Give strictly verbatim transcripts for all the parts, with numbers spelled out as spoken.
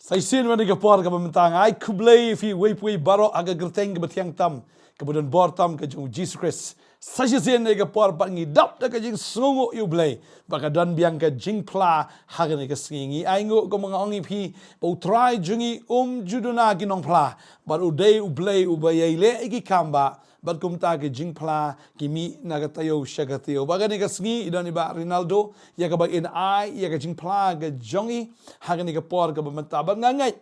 Sa shisien na ka por kaba mynta nga ai khublei ïa phi uwei pa uwei baroh ha ka kyrteng kaba thiang tam, kaba don bor tam ka jong u Jisu Khrist. Sa shisien na ka por pat ngi dap da ka jingsngewnguh ïa u Blei ba ka don biang ka jingphla ha kane ka sngi. Ngi ai nguh kumba nga ong ïa phi ba u Trai jong ngi um ju duna ki nongphla, bad u dei u Blei uba ïai leh ïa ki kam ba bad kumta ki jingphla ki mih na ka taïew sha ka taïew. Bad kane ka sngi i don i Bah Ronaldo ïa kaba in ai ïa ka jingphla ka jong i ha kane ka por kaba mynta. Bad nga ngeit,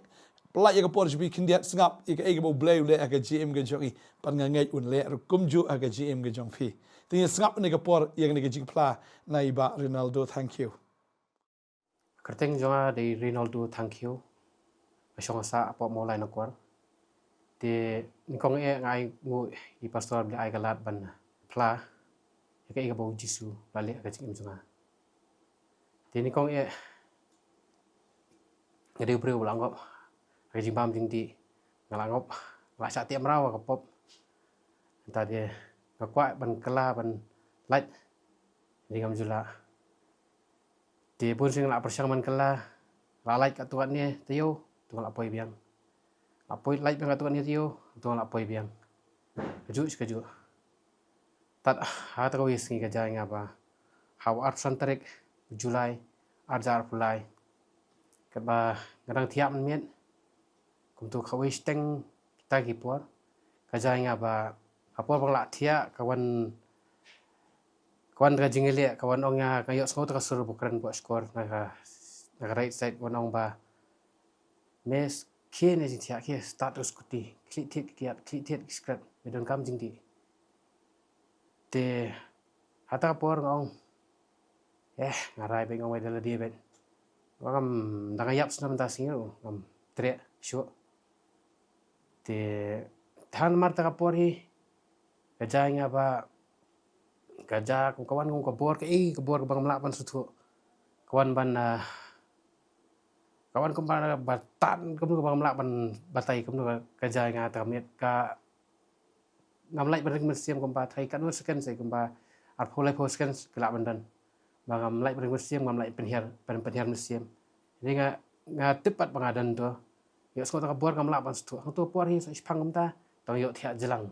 pyllait ïa ka por sha phi khyndiat, sngap ïa kaei kaba u Blei u leh ha ka jingim ka jong i. Bad nga ngeit un leh ruh kumjuh ha ka jingim ka jong phi. Te ngin sngap ïa kane ka por ïa kane ka jingphla na i Bah Ronaldo. Thank you. Kyrteng jong nga dei Ronaldo Thangkhiew. Nga shong sah hapoh Mawlai Nongkwar. Te nyngkong eh nga ai nguh ïa i pastor ba la ai ka lad ban phla ïa kaei kaba u Jisu u la leh ha ka jingim jong nga. Te nyngkong eh nga dei u briew ba la ngop ha ka jingbam jingdih. Nga la ngop, nga la shah teh mraw ha ka pop. Nangta te nga kwah ban kylla ban lait, te ngam ju lah. Te bun sien nga la pyrshang ban kylla, la lait katto katne taïew, to nga la poi biang. La poi lait biang katto katne taïew, to nga la poi biang. Kajuh shi kajuh. Tad ha kata kawei ka sngi ka jia ïa nga ba ha u arphew san tarik u July, ar hajar arphew lai, katba nga dang thiah mynmiet, kumto kawei shiteng kita ki por, ka jia ïa nga ba ha por ba nga la thiah ka wan, ka wan ka jingïaleh, ka wan ong ïa nga, ka ïohsngew ta ka sur ba kren hapoh shkor na ka, na ka right side, wan ong ba, me, khie ne jingthiah, khie start u scooty, khlieh thied ki kiad, khlieh thied ki scratch, me donkam jingdih. Te ha kata ka por nga ong, eh, nga rai beit, nga ong beit da lade beit. Ba ngam, dang ïap snem mynta sngi ruh ngam treh shuh. Te ha namar kata ka por hi ka jia ïa nga ba ka jia kum ka wan kum ka bor, kaei ka bor kaba ngam lah ban sngewthuh. Ka wan ban, ah, ka wan kumba ba tan kumno kaba ngam lah ban batai kumno ka, ka jia ïa nga ta ka miet. Ka ngam lah ban ring mynsiem kumba tharai katno second, sa kumba arphew laiphew second ka lah ban don. Ba ngam lah ban ring mynsiem, ngam lah pynhiar, pyn, pynhiar mynsiem. Te nga, nga tip pat ba nga don to. Ïohsngew ta ka bor ngam lah ban sngewthuh. Hangto por hi sa shiphang kumta, tang ïoh thiah jlang.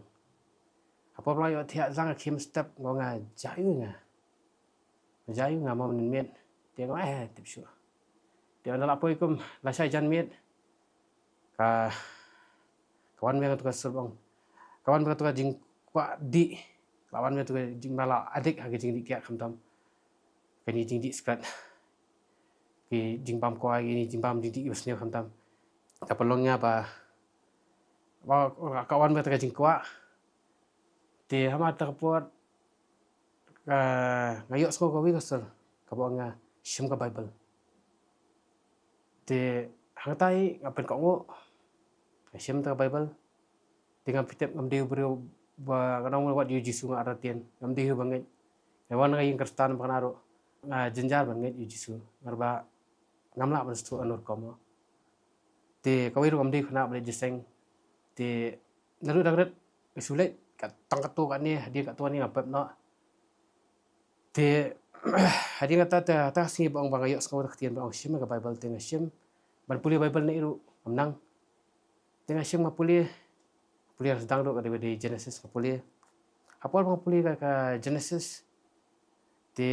Ha por ba nga ïoh thiah jlang, nga khie mynstep, nga ong, nga jia ïa nga. Nga jia ïa nga mo mynmiet. Te nga ong, eh, tip shuh. Te ynda la poi kum lashai janmiet, ka, ka wan biang katu ka sur ba ong, ka wan biang katu ka jingkwah dih. Ka wan biang katu ka jing, ba la adik ha ka jingdih kiad khamtam, kane jingdih scratch, ki jingbam kwai, kane jingbam jingdih ba sniew khamtam. Ka pynlong ïa nga ba, ba ka wan biang katu ka jingkwah. Te ha namar kata ka por, ah, nga ïohsngew kawei ka sur kaba ong ïa nga, shim ka Baibl. Te hangtai nga pynkohnguh, nga shim ta ka Baibl. Te ngam, phi tip, ngam dei u briew ba, nga ong, wat ïa u Jisu nga artatien, ngam dei u ba ngeit. Nga wan na ka ïing Khristan ba kane ruh nga jynjar ban ngeit ïa u Jisu, namar ba ngam lah ban sngewthuh kano rukom. Te kawei ruh ngam dei u khynnah ba leit jingïaseng. Te naduh dang rit, shu leit, ka tang katto katne, hadien katto katne nga pep noh. Te hadien kata, te kata ka sngi ba ong ba nga ïohsngew da ka ktien ba ong shim ka Baibl, te nga shim. Ban pule Baibl naei ruh ngam nang. Te nga shim, nga pule, pule, nga sdang ruh ka dei, dei Genesis, nga pule. Ha por ba nga pule ka, ka Genesis, te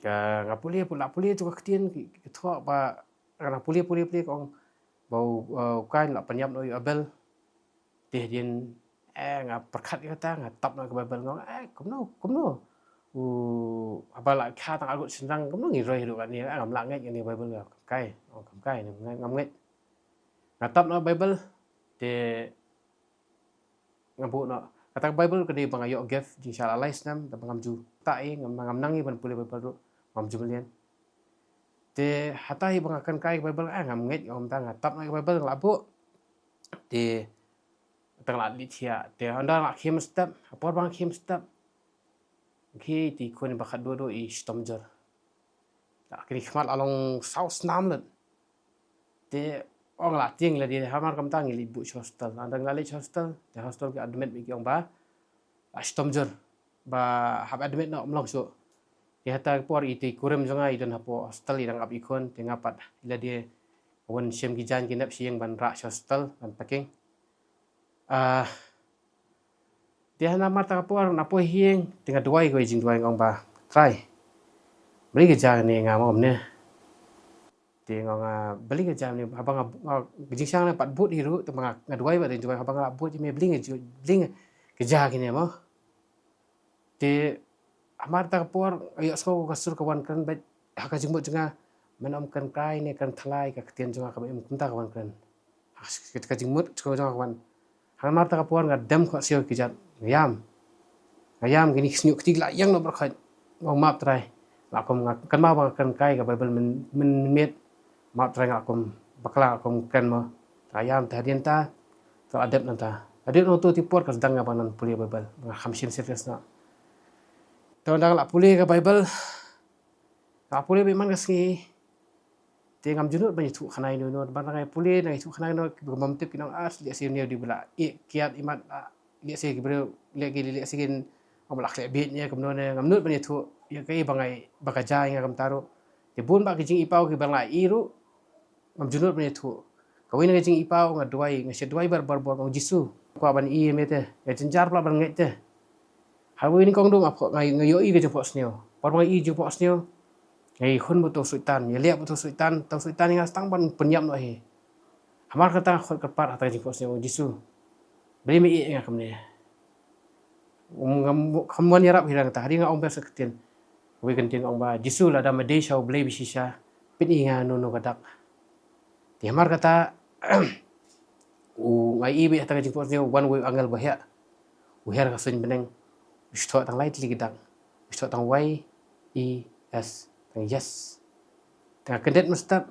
ka, nga pule, pule, pule tu ka ktien, ki, ki thoh ba, nga pule, pule, pule, ka ong ba u, uh, u Kain la pynïap noh ïa u Abel. Te hadien, eh, nga pyrkhat ïa kata, nga tap noh ka Baibl, nga ong, eh, kumno, kumno u, haba la kha tang arngut shynrang, kumno ngin roi haduh katne, eh, ngam lah ngeit ïa kane ka Baibl, nga ong kam kai, ong kam kai, ngam ngeit. Nga tap noh Baibl, te nga buh noh. Kata ka Baibl ka dei ba nga ïoh gift jingshah lai snem, da ba ngam ju tah ei, ngam, ngam nang ei ban pule Baibl ruh, ngam ju mlien. Te hata hi ba nga kynkai ka Baibl, eh, ngam ngeit, ngam, ta nga tap noh ka Baibl, nga la buh. Te tang la leit thiah, te ynda la khie mynstep, ha por ba nga khie mynstep, khie te i khun ba khatduh duh i shitom jur. La kine khmat la long saw snam lut. Te ong la tieng la dei, hamar kumta ngi leit buh sha hostel. Ynda la leit sha hostel, te hostel ki admit beit, ki ong ba la shitom jur, ba hap admit noh, ym long shuh. Ïa hata ka por i te kurim jong nga i don hapoh hostel i dang ap i khun, te nga pat i la dei wan shem ki jaiñ ki nep sha ïing ban rah sha hostel ban packing. Ah, te hana mar ta ka por na poi ha ïing te nga duwai ko i jingduwai nga ong ba Trai, beli ka ja ne nga mo ne. Te nga ong ah, beli ka ja ne haba nga, nga jingshisha ne pat bud hi ruh te nga, nga duwai ba dei duwai haba nga la bud me beli nga ju-, beli nga ka ja kine mo. Te hamar ta ka por ïoh sngew ka sur ka wan kren bad ha ka jingmut jong nga, men ym kren kai ne kren thalai ka ktien jong nga ka em kumta ka wan kren. Ha ka jingmut jong nga ka wan. Hamar ta ka por nga dem khohsiew ki jait nga ïam. Nga ïam kine ki shñiuh kti la ïeng noh baroh khoit. Nga ong map Trai. Nga kum nga kynmaw ba nga kren kai ka Baibl mynmiet. Map Trai nga kum bakla nga kum kren mo. Nga ïam te hadien ta. Te la dep nangta. Hadien nangta te por ka sdang nga ba ngan pule Baibl. Nga kham shim serious noh. Te ynda nga la pule ka Baibl. Nga pule bad man ka sngi. Te ngam ju nud ban ïathuh khana ïano ïano, ban nang ïa pule nang ïathuh khana ïano, ki bym tip ki nang ar, lehse ïano dei ba la ïeh kiad imat, lehse ki briew, lehse ki, lehse ki, ngam lah khleh bieit ne kumno ne, ngam nud ban ïathuh ïa kaei ba ngai, ba ka jia ïa nga kumta ruh. Te bun bah ki jingipaw kiba nga ïohi ruh ngam ju nud ban ïathuh. Kawei na ka jingipaw nga duwai, nga shu duwai bar bar bar, nga ong Jisu, kwah ban ïohi ïa me te, nga jynjar palat ban ngeit te. Ha kawei nyngkong duh nga pho-, nga, nga ïohi ka jingphohsniew. Por ba nga ïohi jingphohsniew, nga ïakhun bad uto u Soitan, ïaleh bad uto u Soitan, uto u Soitan ïa nga tang ban pynïap noh hi. Hamar kata nga khot kyrpad ha kata ka jingphohsniew, Jisu, balei me ïeh ïa nga kumne? Um, ngam, kham wan ïarap hi ruh kata, hadien nga ong biang sa ka ktien. Kawei ka ktien ka ong ba, Jisu, lada me dei sha U Blei ba shisha, pyni ïa nga uno uno ka dak. Te hamar kata, u, nga ïohi beit ha kata ka jingphohsniew, wan uwei u angel ba hiar. U hiar ha ka suiñ bneng. U shu thoh tang lai tylli ki dak. U shu thoh tang Y, E, S, tang yes. Te nga kyndit mynstep.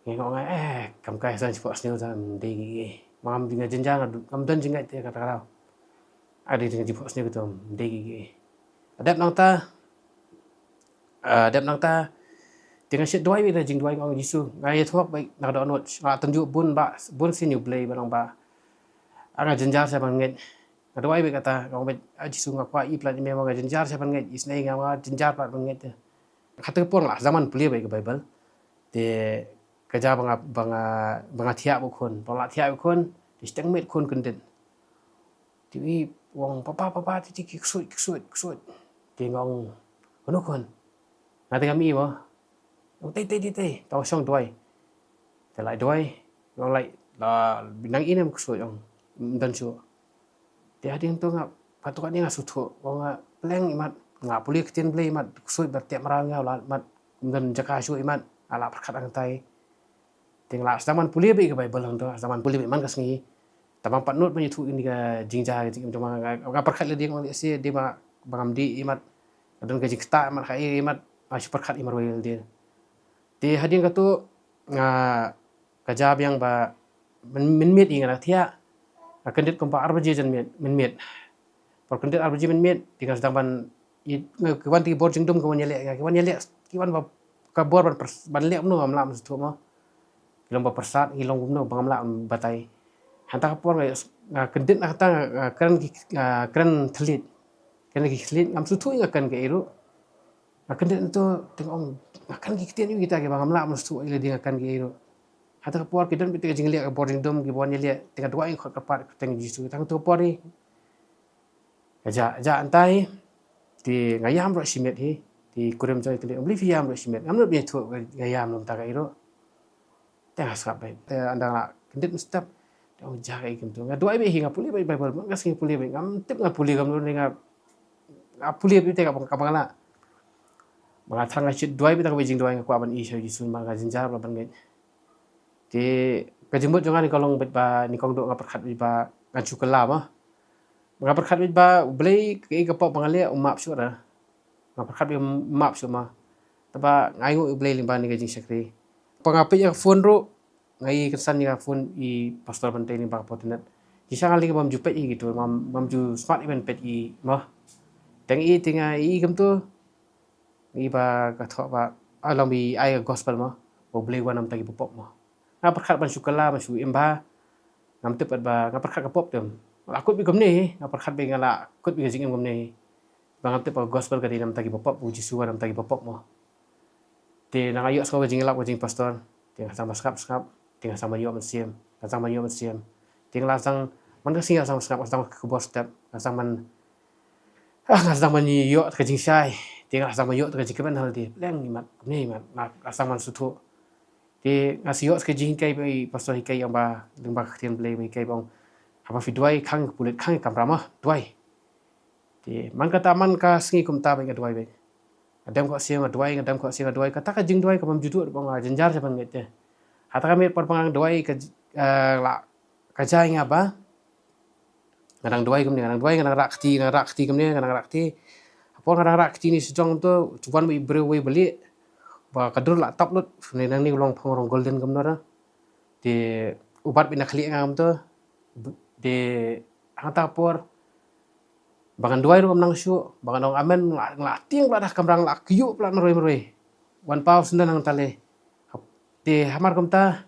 Nga ong, eh, kam kai sa jingphohsniew sa, ym dei kiei. Ma ngam, nga jynjar, ngam don jingngeit te kata ka daw. Ade jingphohsniew kata, ym dei kiei. Dep nangta, ah, dep nangta, te nga shu duwai beit da jingduwai, nga ong Jisu, nga ïathuh beit, nga dohnud, nga tynjuh bun bah, bun sien ïa U Blei ba long ba, ah, nga jynjar sha ban ngeit. Nga duwai beit kata, nga ong beit, ah, Jisu, nga kwah ïohi palat ïa me, nga jynjar sha ban ngeit, isynei nga, nga jynjar palat ban ngeit te. Kata ka por nga la sdang ban pule beit ka Baibl. Te ka jia ba nga, ba nga, ba nga thiah bad u khun, ba nga la thiah bad u khun, te shiteng miet u khun kyndit. Te u ong, papa, papa, te, te ki ksuid, ksuid, ksuid. Te nga ong, uno u khun? Nga te ngam i mo. Ong, tei, tei, tei, tei, to shong duwai. Te la duwai, nga ong, la, la, nang i ne em ksuid, ong, ym don shuh. Te hadien to nga, pat to ka dei nga sngewthuh, ong, nga pleng imat, nga pule ktien Blei imat, ksuid ba teh mraw nga, la, imat, ym don jaka shuh imat, nga la pyrkhat hangtai. Te nga la sdang ban pule beit ka Baibl hangto, sdang ban pule beit man ka sngi. Tang ba ngam pat nud ban ïathuh ïa kane ka jingjia ka jingim jong nga, nga, nga pyrkhat lade, nga ong lehse dei ba, ba ngam dih imat. Ka don ka jingktah imat ha ïing imat, nga shu pyrkhat ïa marwei lade. Te hadien kato, nga, ka jia biang ba myn, mynmiet ïa nga la thiah. Nga kyndit kumba ar baje janmiet, mynmiet. Por kyndit ar baje mynmiet, te nga sdang ban, i, nga, ki wan te ki bor jingdum ki wan ïaleh, ki wan ïaleh, ki wan ba, ka bor ban pyrs-, ban leh kumno ngam lah ban sngewthuh mo. Ki long ba pyrsad, ki long kumno ba ngam lah ban batai. Hangta ka por nga, nga kyndit na kata nga, nga kren ki, nga kren thylliej. Kren ki thylliej, ngam sngewthuh nga kren kaei ruh. Nga kyndit na to, te nga ong, nga kren ki ktien aïu kita kiba ngam lah ban sngewthuh ïa lade nga kren kaei ruh. Hangta ka por ki don beit ka jingleh ka bor jingdum kiba wan ïaleh, te nga duwai, nga khot kyrpad, kyrteng Jisu. Tang to ka por hi. Ka jia, jia hangtai, te nga ïam ruh shimet hi, te kurim jong nga i kyndit, balei phi ïam ruh shimet, ngam nud ban ïathuh, nga ïam lymda kaei ruh. Te nga sngap beit, te ynda nga la kyndit mynstep, te ong jia kaei kumto. Nga duwai beit hi, nga pule beit Baibl, man ka sngi pule beit, ngam tip nga pule kumno ne nga, nga pule beit te kaba, kaba nga lah. Ba nga thrang nga shu duwai beit tang kawei jingduwai, nga kwah ban ïohi sha U Jisu, ba nga jynjar ban ngeit. Te ka jingmut jong nga nyngkong beit ba, nyngkong duh nga pyrkhat beit ba ngan shu kylla mo. Nga pyrkhat beit ba U Blei kaei ka pop ba nga leh u map shuh ruh. Nga pyrkhat beit u map shuh mo. Te ba nga ainguh ïa U Blei lyngba kane ka jingshakri. Ba nga peit ïa ka phone ruh, nga i kynsan ïa ka phone i Pastor Bantei lyngba ka por internet. Jingshisha nga lyngngoh bym ju peit ïa kito, bym, bym ju smat ïa ban peit ïa mo. Te nga i, te nga i kumto. Nga i ba ka thoh ba, ah, long ba i ai ka gospel mo, ba U Blei u wan na bynta kiba pop mo. Nga pyrkhat ban shu kylla, ban shu im bha. Ngam tip pat ba nga pyrkhat ka pop te. Nga la kut beit kumne hi, nga pyrkhat beit, nga la kut beit ka jingim kumne hi. Ba nga tip ba ka gospel ka dei na ka bynta kiba pop, u Jisu na ka bynta kiba pop mo. Te nga ïohsngew ka jingïalap ka jong i pastor. Te nga sdang ban sngap sngap. Te nga sdang ban ïoh mynsiem. Nga sdang ban ïoh mynsiem. Te nga la sdang, man ka sngi nga sdang ban sngap, nga sdang ban khyrbit step. Nga sdang ban, ah, nga sdang ban ïoh ka jingshai. Te nga sdang ban ïoh ka jingkmen ha lade. Pleng imat, kumne imat. Nga, nga sdang ban sngewthuh. Te nga sa ïoh ka jinghikai ba i pastor hikai ïa nga ba, lyngba ka ktien Blei ba hikai ba ong, haba phi duwai, khang ka pulit, khang ka kamra mo, duwai. Te man kata, man ka sngi kumta ba nga duwai ba. Nga dem khohsiew nga duwai, nga dem khohsiew nga duwai. Kata ka jingduwai ka bym ju duh, ba nga jynjar sha ban ngeit te. Hata ka miet por ba nga duwai ka, eh, la, ka jia ïa nga ba nga dang duwai kumne, nga dang duwai, nga dang rah kti, nga dang rah kti kumne, nga dang rah kti. Hapor nga dang rah kti ne sdang kumto, u wan ba i briew wei ba lieh. Ba ka dur la tap lut, ne nangne u long phong rong golden kumno ra. Te u bat beit na khlieh nga kumto. Te hangta por ba ngan duwai ruh ngam nang shuh, ba ngan ong amen, nga la, nga la tieng palat ha kamra, nga la kyiuh palat marwei marwei. Wan paw sngewdon hangta lei. Te hamar kumta,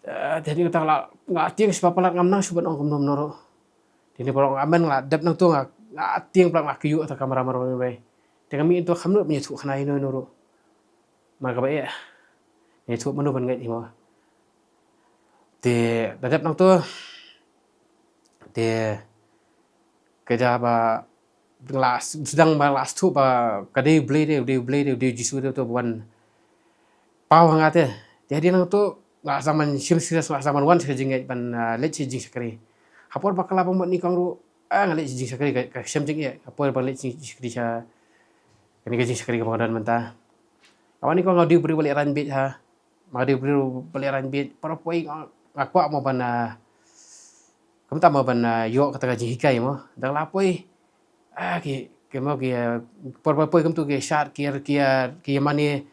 eh, te hadien kata nga la, nga la tieng shiphang palat, ngam nang shuh ban ong kumno kumno ruh. Te hadien ba ong amen nga la dep nangto, nga, nga la tieng palat, nga la kyiuh ha kamra marwei marwei. Te nga mih nangto kham nud ban ïathuh khana ïano ïano ruh. Namar kaba eh, ïathuh mano ban ngeit hi mo. Te da dep nangto, te ka jia ba nga la sdang ba nga la sngewthuh ba ka dei u Blei de, u dei u Blei de, u dei u Jisu de, uto ba wan paw ha nga te. Te hadien nangto nga la sdang ban shim serious, nga la sdang ban wan sha ka jingngeit, ban, ah, leit sha jingshakri. Hapor ba ka la bam mut nyngkong ruh, ah, nga leit sha jingshakri, ka, ka shem jingeh. Hapor ba nga leit sha jingshakri sha kane ka jingshakri kaba nga don mynta. Nga wan nyngkong, nga dei u briew ba lehrain bieit ha. Nga dei u briew ba lehrain bieit, para poi nga, nga kwah mo ban, ah, kumta mo ban, ah, ïoh kata ka jinghikai mo. Da nga la poi, ah, ki, ki mo ki, ah, para poi kumto ki shad, ki, ki, ki mane.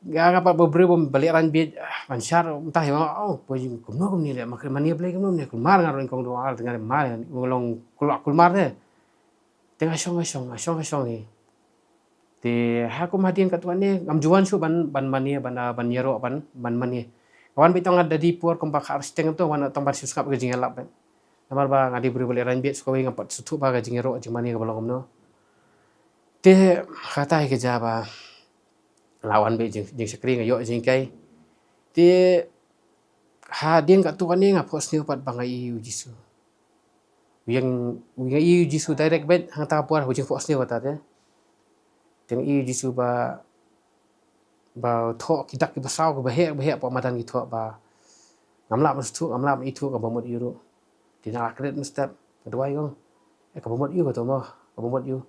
Nga, nga pat ba u briew ba lehrain bieit, ah, ban shad mynta hi mo, oh, poi kumno kumne leh, mane Blei kumno kumne, kulmar nga ruh nyngkong, dang ar, nga mar, nga long kul-, kulmar de. Te nga shong, nga shong, nga shong, nga shong hi. Te ha kum hadien katto katne ngam ju wan shuh ban, ban mane, ban, ah, ban ïaroh, ban, ban mane. Nga wan beit tang da dei por kumba khatar shiteng to, wan tang ban shu sngap ka jingïalap beit. Namar ba nga dei briew ba lehrain bieit, shu kawei ngam pat sngewthuh ba ka jingïaroh jingmane kaba long kumno. Te kata hi ka jia ba la wan beit jing, jingshakri, nga ïoh jinghikai. Te hadien katto katne nga phohsniew pat ba nga ïohi ïa u Jisu. U ïeng, u ïeng ïa u Jisu direct beit, hangta ka por ha u jingphohsniew kata te. Te nga ïohi ïa u Jisu ba, ba thoh ki dak kiba saw kiba heh, ba heh, hapoh madan ki thoh ba ngam lah ban sngewthuh, ngam lah ban ithuh, kaba mut ïa u ruh. Te nga la klet mynstep, nga duwai, ong, eh, kaba mut ïa u kato mo, kaba mut ïa u.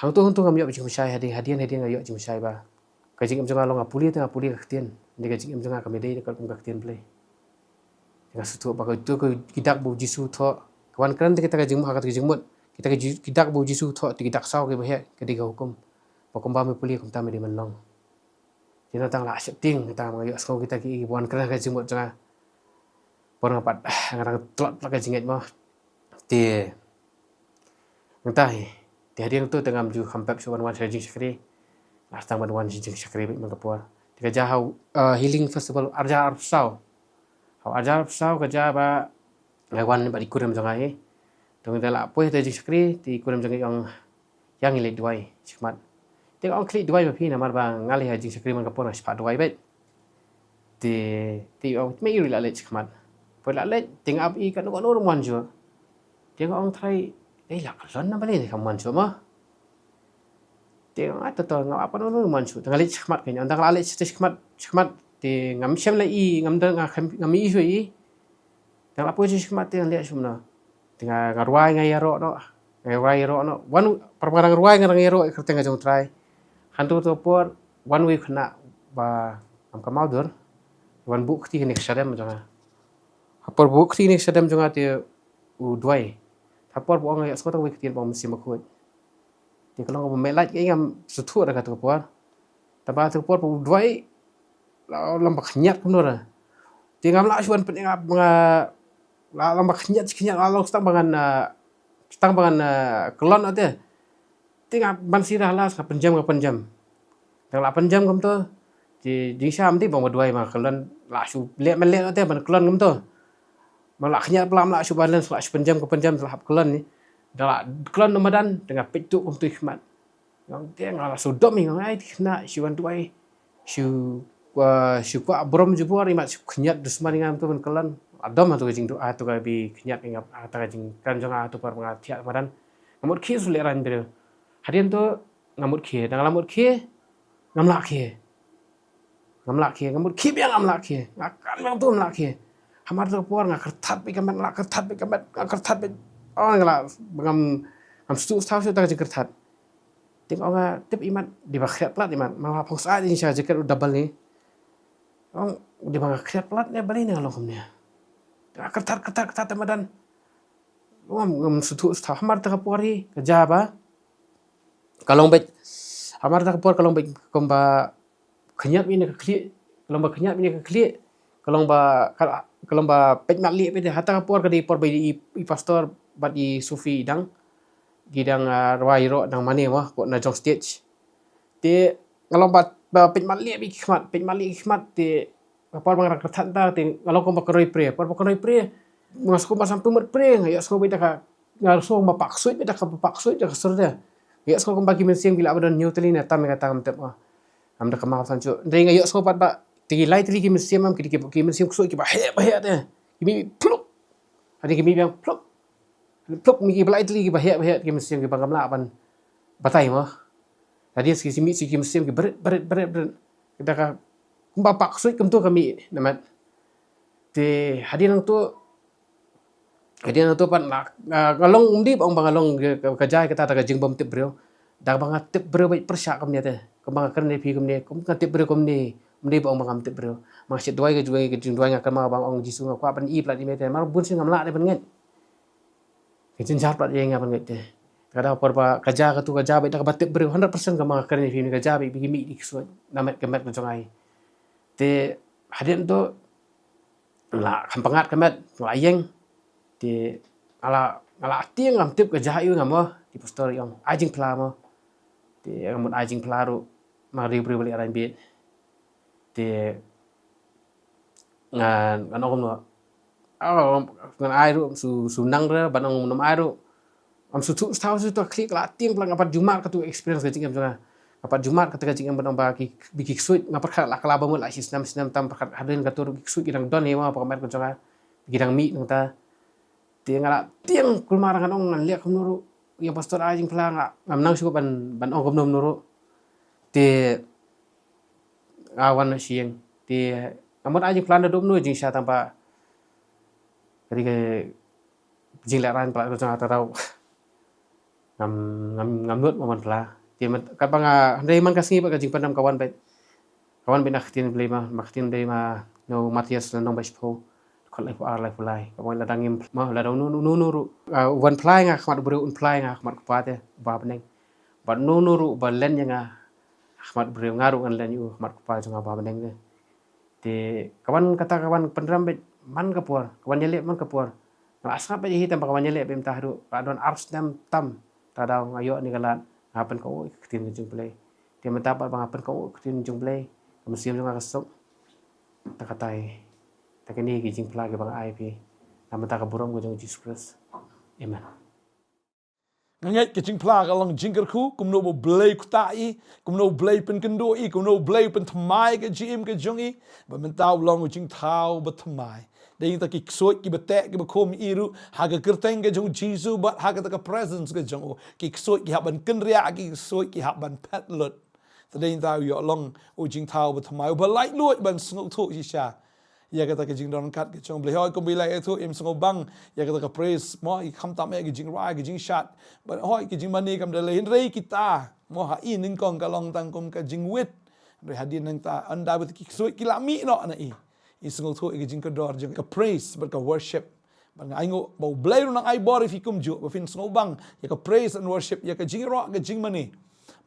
Hangto hangto ngam ïoh jingmynsai, hadien hadien hadien nga ïoh jingmynsai ba ka jingim jong nga long nga pule te nga pule ka ktien. Te ka jingim jong nga kam dei da ka kum ka ktien Blei. Te nga sngewthuh ba kato ki dak ba u Jisu u thoh, ka wan kren te kita ka jingmut, ha kata ka jingmut. Kita ki ji-, ki dak ba u Jisu u thoh, te ki dak saw kiba heh, ka dei ka hukum. Ba kumba me pule kumta me dei ban long. Te nangta nga la sheptieng, nangta nga ïohsngew kita ki, ki wan kren ha ka jingmut jong nga. Por nga pat, ah, nga dang tlot palat ka jingngeit mo. Te nangta hi, te hadien to te ngam ju kham pep shuh ban wan sha jingshakri. Nga sdang ban wan sha jingshakri beit man ka por. Te ka jia ha u, eh, Healing Festival arhajar arphew saw. Ha u arhajar arphew saw ka jia ba nga wan bad i kurim jong nga hi. Te nga la poi ha ka jingshakri, te i kurim jong nga i ong, ïa ngi leit duwai shakhmat. Te nga ong, khie leit duwai ma phi, namar ba nga leit ha jingshakri man ka por nga shu pat duwai beit. Te, te i ong, me i ruh la leit shakhmat. Poi la leit, te nga ap i kano kano ruh ym wan shuh. Te nga ong, Trai, dei la kyllon na balei ne kam wan shuh mo. Te nga ong, to to, nga ap kano kano ruh ym wan shuh. Te nga leit shakhmat kein, ynda nga la leit shakhmat, shakhmat, te ngam shem la i, ngam da, nga khlem, ngam i shuh i. Te nga la poi sha shakhmat te nga leit sha kumno. Te nga, nga rwai nga ïaroh noh. Nga rwai ïaroh noh. Wan, para ba nga dang rwai nga dang ïaroh ïa ka kyrteng ka jong u Trai. Hangto to por, wan uwei u khynnah ba ngam kynmaw dur. Wan buh kti ha kane ka shadem jong nga. Ha por buh kti ha kane ka shadem jong nga te u duwai. Ha por ba u ong nga ïohsngew tang uwei u ktien ba ong Mynsiem Bakhuid. Te ka long kaba meh lait, ngam sngewthuh da kato ka por. Tangba kato ka por ba u duwai, la long ba khynñiat kumno ra. Te ngam lah shuh ban pynïeng, nga la long ba khynñiat, khynñiat, la long tang ba ngan, ah, tang ba ngan, ah, kyllon te. Te nga ban sira la, nga pynjem, nga pynjem. Te nga la pynjem kumto. Te jingshisha ym dei ba nga duwai ba nga kyllon, la shu leh, men leh te ban kyllon kumto. Ba la khynñiat palat, la shu ban len, la shu pynjem, ka pynjem, la hap kyllon ne. Da la klon na madan, da nga peit tu kumtu i khmat. Nga ong te nga la shu dom i, nga ong ai, te khynnah shu wan duwai. Shu, ah, shu kwah burom jubor i mat, shu khynñiat dusmon i nga tu ban klon. Adom ha tu ka jingduwai, ha tu ka bi khynñiat i nga, ha ta ka jingkren jong nga ha tu por ba nga thiah madan. Nga mut khie shu lehraiñ briew. Hadien tu nga mut khie, da nga la mut khie, ngam lah khie. Ngam lah khie, nga mut khie biang ngam lah khie. Nga kan biang tu ngam lah khie. Hamar ta ka por nga kyrthat beit ka met, nga la kyrthat beit ka met, nga kyrthat beit. Oh, nga la, ngam, ngam sngewthuh shuh ta ka jingkyrthat. Te nga ong nga tip i mat, dei ba khriat palat i mat. Nga la phong sah i sha jaket u double ni. Ong, dei ba nga khriat palat ne balei ne nga long kumne. Nga kyrthat, kyrthat, kyrthat te madan. Ngam, ngam sngewthuh shuh. Hamar ta ka por hi, ka ja ba ka long beit. Hamar ta ka por ka long beit kumba khynñiat mih na ka khlieh, ka long ba khynñiat mih na ka khlieh, ka long ba, ka, ka long ba peit mat lieh beit. Ha ta ka por ka dei por ba i, i pastor bad i Sufi i dang, ki dang, ah, rwai ïaroh dang mane mo, ko na jong stage. Te nga long ba, ba peit mat lieh beit ki khmat, peit mat lieh ki khmat te ka por ba nga dang kyrthat ta te nga long kumba kynroi pre, por ba kynroi pre. Nga sngew kumba sam pynmut pre, nga ïohsngew beit da ka, nga sngew kumba pak suit beit da ka, pak suit da ka sur te. Nga ïohsngew kumba ki mynsiem ki lah ba don hynñiew tylli ne tam ïa kata ngam tip mo. Ngam da kynmaw san shuh. Hynrei nga ïohsngew pat ba te ki lai tylli ki mynsiem, ki, ki, ki mynsiem ksuid kiba heh ba heh te. Ki mih pluk. Hadien ki mih biang pluk. Pluk, mih kiba lai tylli kiba heh ba heh, ki mynsiem kiba ngam lah ban batai mo. Hadien ki mih ki mynsiem ki bret bret bret bret. Kita ka kumba pak suit kumtu ka mih na met. Te hadien nangtu, hadien nangtu pat nga, nga, nga long, ym dei ba ong ba nga long ka, ka, ka jia kata da ka jingbymtip briew. Da ba nga tip briew beit pyrshah kumne te. Kumba nga kren ïa phi kumne, kum nga tip briew kumne, ym dei ba ong ba ngam tip briew. Nga shait duwai ka jingduwai, ka jingduwai nga kynmaw ba nga ong Jisu nga kwah ban ïohi palat ïa me te. Namar bun sien ngam lah de ban ngeit. Ka jynjar palat ïa nga ban ngeit te. Ka da por ba ka jia katu ka jia beit da kaba tip briew hundred percent kumba nga kren ïa phi kumne ka jia beit ba ki mih ki ksuid na met ka met ka jong nga. Te hadien tu la kham pyngngad ka met, la ïeng. Te nga la, nga la tieng ngam tip ka jia ïa u ngam mo, te pastor i ong ai jingphla mo. Te nga mut ai jingphla ruh ma riewbriew ba leh raiñ beit. Te ngan, ngan ong kumno. Ah, ngan ai ruh, shu, shu nang re ban ong ym ai ruh. Ngam shu thuh shu thaw shu to khlieh ka la tieng palat nga pat jumar katu experience ka jingim jong nga. Nga pat jumar katu ka jingim ban ong ba ki, ba ki ksuid nga pat khat la kylla ba mut la shi snem snem tam pat khat hadien katu ruh ki ksuid ki dang don hi mo ha ka met ka jong nga. Ki dang mih nangta. Te nga la tieng kulmar ngan ong ngan leh kumno ruh. Ïa pastor ai jingphla nga, ngam nang shuh ban, ban ong kumno kumno ruh. Te nga wan na sha ïing. Te nga mut ai jingphla naduh mynno jingshisha tang ba ka dei ka jingleh raiñ palat ka jong nga ta daw. Ngam, ngam, ngam nud mo ban phla. Te kat ba nga, hynrei man ka sngi bad ka jingpyndem ka wan beit. Ka wan beit na ka ktien Blei ma, na ka ktien Blei ma, na u Mathaios lynnong ba shiphew, dkhot laiphew ar laiphew lai. Ka wan lada ngim, ma, lada uno uno ruh, ah, u ban phla ïa nga ha khmat u briew un phla ïa nga ha khmat u Kpa te uba ha bneng. Bad uno uno ruh uba len ïa nga ha khmat u briew, nga ruh ngan len ïa u ha khmat u Kpa jong nga uba ha bneng te. Te ka wan kata, ka wan pynrem beit man ka por, ka wan ïaleh man ka por. Nga la sngap beit hi tang ba ka wan ïaleh beit mynta haduh ka don ar snem tam. Ta daw nga ïoh ne ka lad, nga pynkoh ïa ka ktien ka jong U Blei. Te mynta pat ba nga pynkoh ïa ka ktien ka jong U Blei, ka mynsiem jong nga ka suk. Ta katai, ta kine ki jingphla kiba nga ai ïa phi. Na bynta ka burom ka jong U Jisu Khrist. Amen. Nga ngeit ka jingphla ka long jingkyrkhu, kumno ba U Blei u ktah ïa i, kumno U Blei u pynkynduh ïa i, kumno U Blei u pynthymmai ïa ka jingim ka jong i, ba mynta u long u jingthaw ba thymmai. Dei na kita ki ksuid kiba teh kiba khum ïa i ruh, ha ka kyrteng ka jong U Jisu bad ha kata ka presence ka jong u, ki ksuid ki hap ban kynriah, ki ksuid ki hap ban phet lut. Te dei na kita u ïoh long u jingthaw ba thymmai, uba laitluid ban sngewthuh shisha ïa kata ka jingdonkam ka jong U Blei. Hooid, kumba i la ïathuh, im sngewbang ïa kata ka praise, mo, i khamtam ïa ka jingrwai, ka jingshad. Bad hooid, ka jingmane kam da leh, hynrei kita, mo, ha i nyngkong ka long tang kum ka jingwit. Hynrei hadien nangta, ynda bad ki ksuid ki la mih noh na i, i sngewthuh ïa ka jingkordor jong ka praise bad ka worship. Bad nga ainguh ba U Blei ruh un nang ai bor ïa phi kumjuh, ba phin sngewbang ïa ka praise and worship, ïa ka jingïaroh ka jingmane.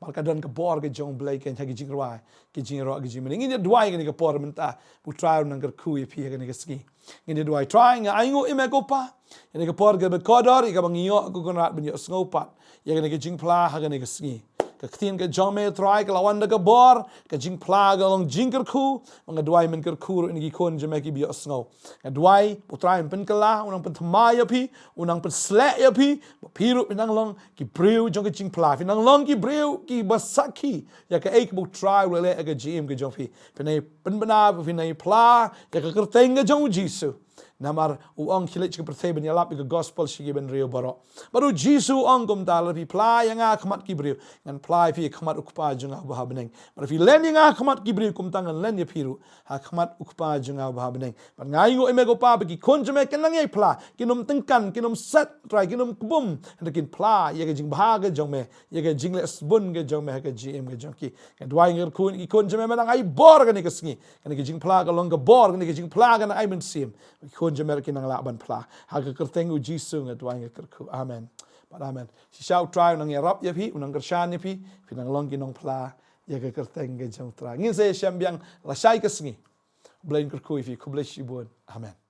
Bad ka don ka bor ka jong U Blei keiñ ha ka jingrwai, ka jingïaroh ka jingmane. Ngin ïa duwai kane ka por mynta, ba U Trai un nang kyrkhu ïa phi ha kane ka sngi. Ngin ïa duwai. Trai, nga ainguh ïa me ko Pa, ïa kane ka por kaba kordor, ïa kaba ngi ïoh, ko Kynrad, ban ïohsngew pat ïa kane ka jingphla ha kane ka sngi. Ka ktien ka jong me Trai ka la wan da ka bor, ka jingphla ka long jingkyrkhu, ba nga duwai men kyrkhu ruh ïa ki khun jong me kiba ïohsngew. Nga duwai ba U Trai un pynkylla, un nang pynthymmai ïa phi, un nang pynsleh ïa phi, ba phi ruh phin nang long ki briew jong ka jingphla, phin nang long ki briew kiba sakhi ïa kaei kaba U Trai u la leh ha ka jingim ka jong phi. Phin nang pynbna, phin nang phla ïa ka kyrteng ka jong U Jisu. Namar u ong khie leit sha ka pyrthei ban ïalap ïa ka gospel sha ki bynriew baroh. Bad U Jisu u ong kumta, lada phi phla ïa nga ha khmat ki briew, ngan phla ïa phi ha khmat U Kpa jong nga uba ha bneng. Bad lada phi len ïa nga ha khmat ki briew, kumta ngan len ïa phi ruh ha khmat U Kpa jong nga uba ha bneng. Bad nga ainguh ïa me ko Pa ba ki khun jong me kin nang ïai phla, kin ym tyngkan, kin ym set, Trai, kin ym kbum, hynrei kin phla ïa ka jingbha ka jong me, ïa ka jingleh sbun ka jong me ha ka jingim ka jong ki. Nga duwai nga kyrkhu ïa ki khun jong me, men nang ai bor kane ka sngi, kane ka jingphla ka long ka bor, kane ka jingphla ka nang ai mynsiem. Ki khun jong me ruh kin nang lah ban phla. Ha ka kyrteng U Jisu nga duwai nga kyrkhu. Amen. Bad amen. Shisha U Trai u nang ïarap ïa phi, u nang kyrshan ïa phi, phin nang long ki nongphla ïa ka kyrteng ka jong U Trai. Ngin sa ïashem biang lashai ka sngi. Blei un kyrkhu ïa phi, khublei shibun. Amen.